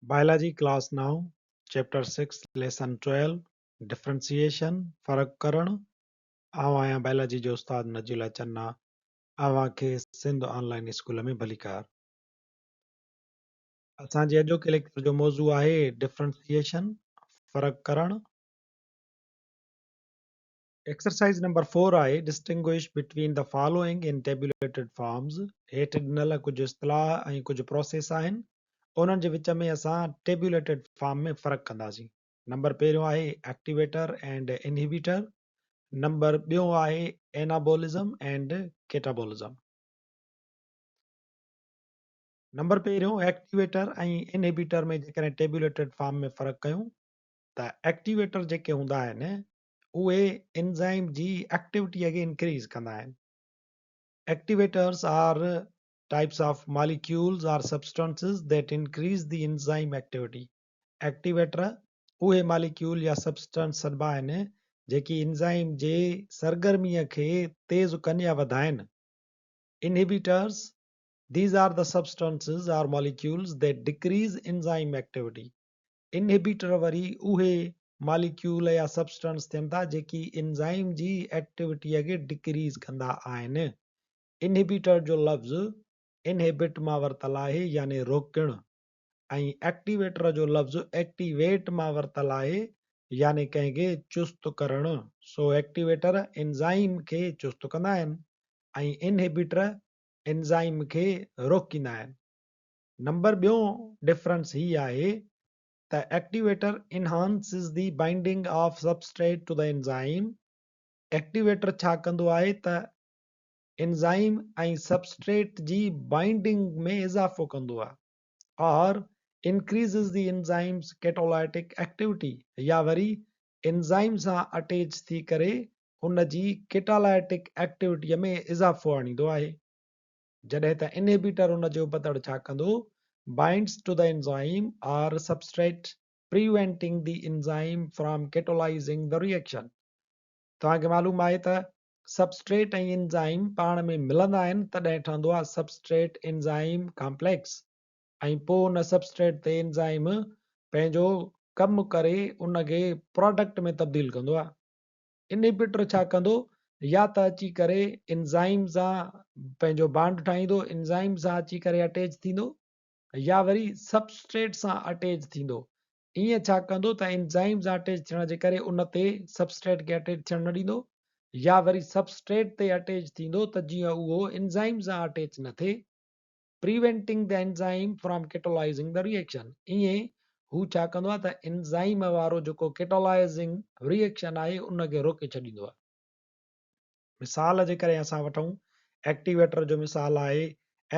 Biology class 9 chapter 6 lesson 12 differentiation فرق ڪرڻ. آئون آهيان بائلاجي جو استاد نجيلا چنا، اوهان کي سنڌ آن لائين اسڪول ۾ ڀليڪار. اسان جي اڄوڪي ليڪچر جو موضوع آهي ڊفرنسيئيشن فرق ڪرڻ. ايڪسرسائيز نمبر 4 آهي Distinguish between the following in tabulated forms هيٺ ڏنل ڪجهه اصطلاح ۽ ڪجهه پروسيس آهن انهن جي وچ ۾ اسان ٽيبيوليٽيڊ فارم ۾ فرق ڪنداسين. نمبر پهريون آهي ايڪٽيويٽر اينڊ انهيبيٽر، نمبر ٻيون آهي اينابولزم اينڊ ڪيٽابولزم. نمبر پهريون ايڪٽيويٽر ۽ انهيبيٽر ۾ جيڪڏهن ٽيبيوليٽيڊ فارم ۾ فرق ڪيون ته ايڪٽيويٽر جيڪي هوندا آهن اهي انزائم جي ايڪٽيوٽيء کي انڪريز ڪندا آهن. Activators are types of molecules or substances that increase the enzyme activity. Activator اهي ماليڪيول يا سبسٽنس سڏبا آهن جيڪي انزائم جي سرگرميء کي تيز ڪن يا وڌائن. Inhibitors These are the substances or molecules that decrease enzyme activity. Inhibitor وري اهي ماليڪيول يا سبسٽنس ٿين ٿا جيڪي انزائم جي ايڪٽيوٽيء کي ڊڪريز ڪندا آهن. انهيبيٽر جو لفظ انهيبٽ مان ورتل آهي يعني روڪڻ ۽ ايڪٽيويٽر جو لفظ ايڪٽيويٽ مان ورتل آهي يعني ڪنهن کي چست ڪرڻ. سو ايڪٽيويٽر انزائم کي چست ڪندا آهن ۽ انهيبيٽر انزائم کي روڪيندا آهن. نمبر ٻيون ڊفرنس هي آهي ته activator enhances the binding of substrate to the enzyme, activator ڇا ڪندو آهي ته انزائم ۽ سبسٽريٽ جي بائنڊنگ ۾ اضافو ڪندو آهي or increases the enzyme's catalytic activity يا وري انزائم سان اٽيچ ٿي ڪري ان جي ڪيٽالائٽڪ ايڪٽيوٽي ۾ اضافو آڻيندو آهي. جڏهن ته انهيبيٽر ان جي ابتڙ ڇا ڪندو binds to the enzyme or substrate preventing the enzyme from catalyzing the reaction. توهان کي معلوم آهي ته سبسٽريٽ ۽ انزائم پاڻ ۾ ملندا آهن تڏهن ٺهندو آهي سبسٽريٽ انزائم ڪامپليڪس ۽ پوء ان سبسٽريٽ تي انزائم پنهنجو ڪم ڪري ان کي پراڊڪٽ ۾ تبديل ڪندو آهي. انهيبيٽر ڇا ڪندو يا ته اچي ڪري انزائم سان پنهنجو بانڊ ٺاهيندو، انزائم سان اچي ڪري اٽيچ ٿيندو يا وري سبسٽريٽ سان اٽيچ ٿيندو. ائين ڇا ڪندو ته انزائم سان اٽيچ ٿيڻ جي ڪري ان تي سبسٽريٽ کي اٽيچ ٿيڻ نه ڏيندو يا وري سبسٽريٽ تي اٽيچ ٿيندو ته جيئن اهو انزائم سان اٽيچ نه ٿئي. Preventing the enzyme from catalyzing the reaction ائين هو ڇا ڪندو آهي ته انزائم وارو جيڪو ڪيٽالائزنگ ريئيڪشن آهي ان کي روڪي ڇڏيندو آهي. مثال جي ڪري اسان وٺون ايڪٽيويٽر جو مثال آهي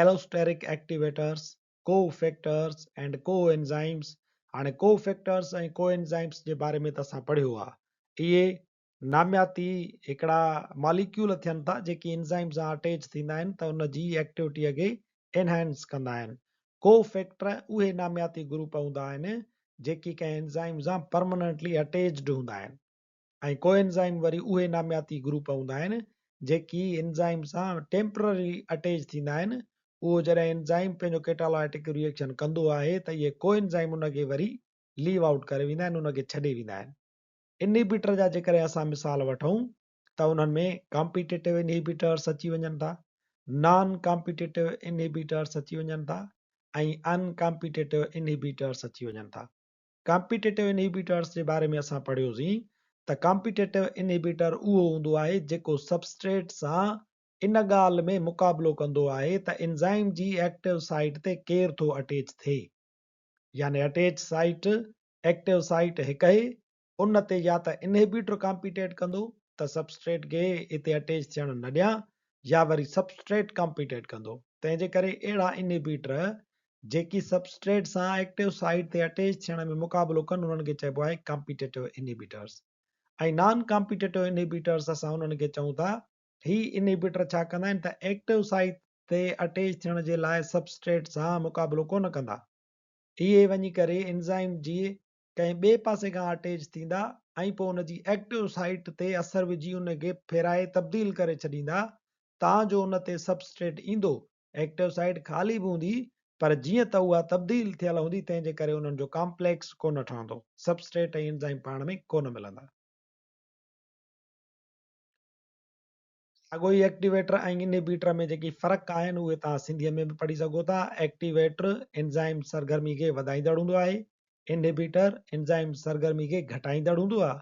allosteric activators, cofactors and coenzymes هاڻي ڪو فيڪٽرس ۽ ڪو انزائمس جي باري ۾ ته اسان پڙهيو آهي اهي نامياتي هڪڙا ماليڪيول ٿين ٿا جيڪي انزائم سان اٽيچ ٿيندا آهن ته ان جي ايڪٽيوٽيء کي انهانس ڪندا آهن. ڪو فيڪٽر اهي نامياتي گروپ هوندا آهن جيڪي ڪنهن انزائم سان پرمننٽلي اٽيچڊ هوندا آهن ۽ ڪو انزائم وري اهي نامياتي گروپ هوندا آهن جيڪي انزائم سان ٽيمپرري اٽيچ ٿيندا آهن اهو جڏهن انزائم پنهنجو ڪيٽالائٽڪ ريئيڪشن ڪندو آهي ته اهي ڪو انزائم ان کي وري ليو آئوٽ ڪري ويندا آهن ان کي ڇڏي ويندا آهن. انهيبيٽر جا جيڪڏهن اسان مثال وٺون ته انهن ۾ ڪامپيٽيٽو انهيبيٽرس اچي وڃن ٿا، نان ڪامپيٽيٽو انهيبيٽرس اچي وڃن ٿا ۽ ان ڪامپيٽيٽو انهيبيٽرس اچي وڃن ٿا. ڪامپيٽيٽو انهيبيٽرس جي باري ۾ اسان پڙهيوسين ته ڪامپيٽيٽو انهيبيٽر اهو هوندو آهي جيڪو سبسٽريٽ سان ان ڳالهه ۾ مقابلو ڪندو آهي ته انزائم جي ايڪٽو سائيٽ تي ڪير ٿو اٽيچ ٿئي يعني اٽيچ سائيٽ ايڪٽو سائيٽ هڪ اهي، ان تي يا ته انهيبيٽر ڪامپيٽيٽ ڪندو ته سبسٽريٽ کي اتي اٽيچ ٿيڻ نه ڏيان يا وري سبسٽريٽ ڪامپيٽيٽ ڪندو. تنهن جي ڪري اهڙا انهيبيٽر جيڪي سبسٽريٽ سان ايڪٽو سائيٽ تي اٽيچ ٿيڻ ۾ مقابلو ڪن انهن کي چئبو آهي ڪامپيٽيٽو انهيبيٽرس ۽ نان ڪامپيٽيٽو انهيبيٽرس اسان انهن کي چئون ٿا هي انهيبيٽر ڇا ڪندا آهن ته ايڪٽو سائيٽ تي اٽيچ ٿيڻ جي لاء سبسٽريٽ سان مقابلو ڪونه ڪندا. اهي وڃي ڪري انزائم جي ڪنهن ٻئي پاسي کان اٽيچ ٿيندا ۽ پوء ان جي ايڪٽو سائيٽ تي اثر وجهي ان کي ڦيرائي تبديل ڪري ڇڏيندا تان جو ان تي سبسٽريٽ ايندو ايڪٽو سائيٽ خالي به هوندي پر جيئن ته اها تبديل ٿيل هوندي تنهن جي ڪري انهن جو ڪامپليڪس ڪونه ٺهندو، سبسٽريٽ ۽ انزائم پاڻ ۾ ڪونه ملندا. ساڳيو ئي ايڪٽيويٽر ۽ انهيبيٽر ۾ جيڪي فرق آهن اهي توهان سنڌيء ۾ به پڙهي سگهو ٿا. ايڪٽيويٽر انزائم سرگرمي کي وڌائيندڙ هوندو آهي، انهيبيٽر انزائم سرگرمي کي گهٽائيندڙ هوندو آهي.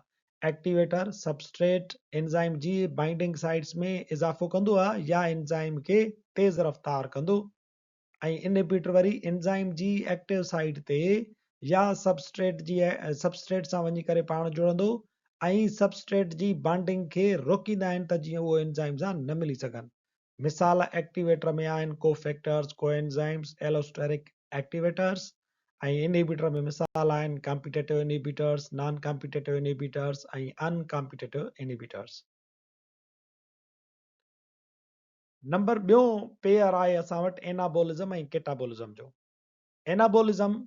ايڪٽيويٽر سبسٽريٽ انزائم جي بائنڊنگ سائيٽس ۾ اضافو ڪندو آهي يا انزائم کي تيز رفتار ڪندو ۽ انهيبيٽر وري انزائم جي ايڪٽو سائيٽ تي يا سبسٽريٽ جي سبسٽريٽ سان وڃي ڪري پاڻ جڙندو ۽ سبسٽريٽ جي بانڊنگ کي روڪيندا آهن ته جيئن اهو انزائم سان نه ملي سگهن. مثال ايڪٽيويٽر ۾ آهن ڪوفيڪٽرز، ڪوانزائمز، ايلوسٽيرڪ ايڪٽيويٽرز ۽ انهيبيٽر ۾ مثال آهن competitive inhibitors, non competitive inhibitors ۽ ان ڪامپيٽيٽو انهيبيٽرز. نمبر ٻيون پيئر آهي اسان وٽ اينابولزم ۽ ڪيٽابولزم جو. اينابولزم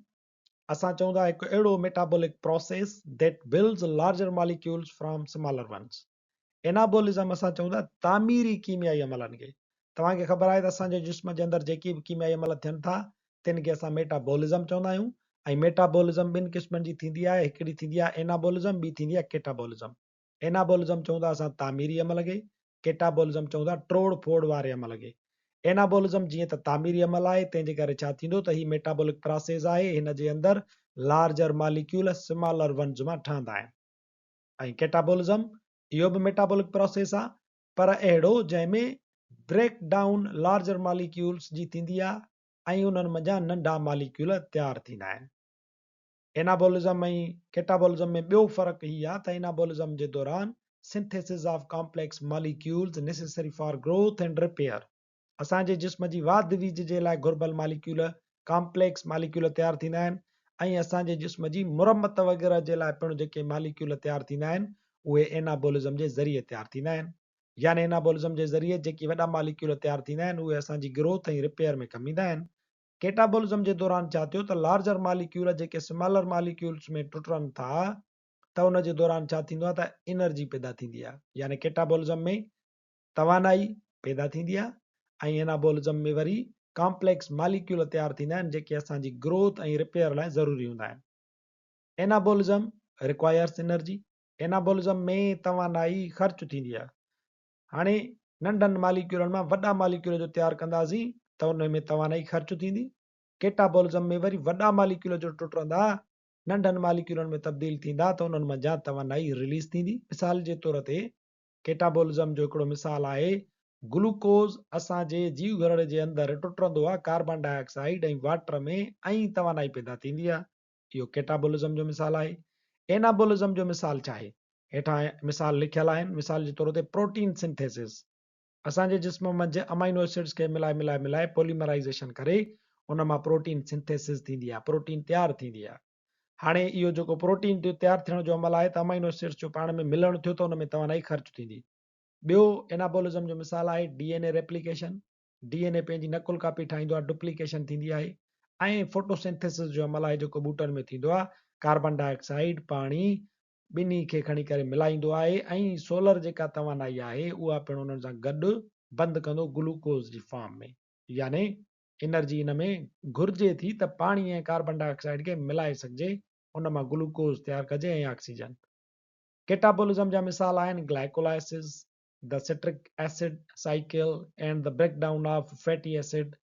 اسان چئون ٿا هڪ اهڙو metabolic process that builds larger molecules from smaller ones. Anabolism اسان چئون ٿا تعميري ڪيميائي عملن کي. توهان کي خبر آهي ته اسان جي جسم جي اندر جيڪي به ڪيميائي عمل ٿين ٿا تن کي اسان ميٽابولزم چوندا آهيون ۽ ميٽابولزم ٻن قسمن جي ٿيندي آهي هڪڙي ٿيندي آهي اينابولزم ٻي ٿيندي آهي ڪيٽابولزم. اينابولزم چئون ٿا اسان تعميري عمل کي، ڪيٽابولزم چئون ٿا ٽوڙ ڦوڙ واري عمل کي. اينابولزم جيئن ته تعميري عمل آهي تنهن جي ڪري ڇا ٿيندو ته هي ميٽابولڪ پراسيس آهي هن جي اندر لارجر ماليڪيول سمالر ونز مان ٺهندا آهن. ۽ ڪيٽابولزم اهو به ميٽابولڪ پراسيس آ پر اهڙو جنهن ۾ بريڪ ڊائون لارجر ماليڪيولز جي ٿيندي آ ۽ انهن منجهان ننڍا ماليڪيول تيار ٿيندا آهن. اينابولزم ۽ ڪيٽابولزم ۾ ٻيو فرق هي آ ته اينابولزم جي دوران synthesis of complex molecules necessary for growth and repair اسان جي جسم جي واڌ ويجهه جي لاء گهربل ماليڪيول، ڪامپليڪس ماليڪيول تيار ٿيندا آهن ۽ اسان جي جسم جي مرمت وغيره جي لاء پڻ جيڪي ماليڪيول تيار ٿيندا آهن اهي اينابولزم جي ذريعي تيار ٿيندا آهن. يعني اينابولزم جي ذريعي جيڪي وڏا ماليڪيول تيار ٿيندا آهن اهي اسان جي گروٿ ۽ رپيئر ۾ ڪم ايندا آهن. ڪيٽابولزم جي دوران ڇا ٿيو ته لارجر ماليڪيول جيڪي سمالر ماليڪيولز ۾ ٽٽن ٿا ته ان جي دوران ڇا ٿيندو آهي ته انرجي پيدا ٿيندي آهي يعني ڪيٽابولزم ۾ توانائي پيدا ٿيندي آهي ۽ اينابولزم ۾ وري ڪامپليڪس ماليڪيول تيار ٿيندا آهن جيڪي اسان جي گروٿ ۽ رپيئر لاء ضروري هوندا آهن. اينابولزم رڪوائرس انرجي، اينابولزم ۾ توانائي خرچ ٿيندي آهي. هاڻي ننڍن ماليڪيولن مان وڏا ماليڪيول جو تيار ڪنداسين ته ان ۾ توانائي خرچ ٿيندي. ڪيٽابولزم ۾ وري وڏا ماليڪيول جو ٽٽندا ننڍن ماليڪيولن ۾ تبديل ٿيندا ته انهن منجهان توانائي رليز ٿيندي. مثال جي طور تي ڪيٽابولزم جو هڪڙو مثال آهي، گلوڪوز اسان جي جيوگهرڙي جي اندر ٽٽندو آهي ڪاربان ڊاء آڪسائيڊ ۽ واٽر ۾ ۽ توانائي پيدا ٿيندي آهي. اهو ڪيٽابولزم جو مثال آهي. اينابولزم جو مثال ڇا آهي؟ هيٺان مثال لکيل آهن. مثال جي طور تي پروٽين سنٿيسز اسان جي جسم منجهه امائنو ايسڊز کي ملائي ملائي ملائي پوليمرائيزيشن ڪري ان مان پروٽين سنٿيسز ٿيندي آهي، پروٽين تيار ٿيندي آهي. هاڻي اهو جيڪو پروٽين جو تيار ٿيڻ جو عمل آهي ته امائنو ايسڊز جو پاڻ ۾ ملڻ ٿيو ته ان ۾ توانائي خرچ ٿيندي. ٻيو اينابولزم جو مثال آهي D N A replication, D N A پنهنجي نقل ڪاپي ٺاهيندو آهي، ڊپليڪيشن ٿيندي آهي ۽ فوٽوسينٿيسز جو عمل آهي جيڪو ٻوٽن ۾ ٿيندو آهي، ڪاربان ڊاء آڪسائيڊ، پاڻي ٻنهي کي کڻي ڪري ملائيندو آهي ۽ سولر جيڪا توانائي آهي اها پڻ انهن سان گڏ بند ڪندو گلوڪوز جي فارم ۾ يعني انرجي ان ۾ گهرجي ٿي ته پاڻي ۽ ڪاربان ڊاء آڪسائيڊ کي ملائي سگهجي، ان مان گلوڪوز تيار ڪجي ۽ آڪسيجن. ڪيٽابولزم جا مثال آهن glycolysis, the citric acid cycle and the break down of fatty acid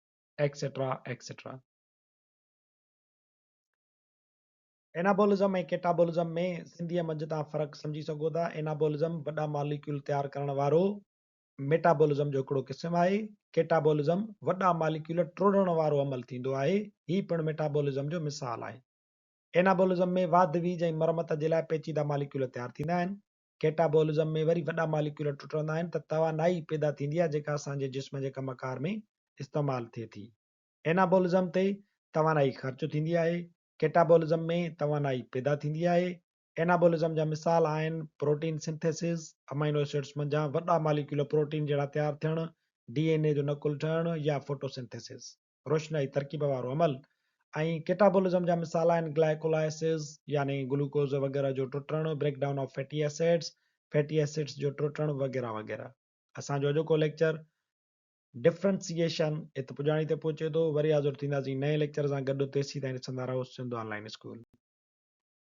etcetera etcetera. Anabolism ۽ catabolism ۾ سنڌيء منجهه توهان فرق سمجهي سگهو ٿا. اينابولزم وڏا ماليڪيول تيار ڪرڻ وارو ميٽابولزم جو هڪڙو قسم آهي. ڪيٽابولزم وڏا ماليڪيول ٽوڙڻ وارو عمل ٿيندو آهي. هي پڻ ميٽابولزم جو مثال آهي. اينابولزم ۾ واڌ ويجهه ۽ مرمت جي لاء پيچيده ماليڪيول تيار ٿيندا آهن. ڪيٽابولزم ۾ وري وڏا ماليڪيول ٽٽندا آهن ته توانائي پيدا ٿيندي آهي جيڪا اسان جي جسم جي ڪم ڪار ۾ استعمال ٿئي ٿي. اينابولزم تي توانائي خرچ ٿيندي آهي. ڪيٽابولزم ۾ توانائي پيدا ٿيندي آهي. اينابولزم جا مثال آهن پروٽين سنٿيسز، امائنو ايسڊز منجهان وڏا ماليڪيول پروٽين جهڙا تيار ٿيڻ، ڊي اين اي جو نقل ٺهڻ يا فوٽوسنٿيسز، روشنائي ترڪيب وارو عمل، ۽ ڪيٽابولزم جا مثال آهن گلائيڪولائسز يعني گلوڪوز وغيره جو ٽٽڻ، break down of fatty acids, fatty acids جو ٽٽڻ وغيره وغيره. اسان جو اڄوڪو ليڪچر. ڊفرنسيئيشن هت پڄاڻي تي پهچي ٿو. وري حاضر ٿينداسين نئين ليڪچر سان گڏ، تيسين تائين ڏسندا رهو سنڌ آن لائين اسڪول.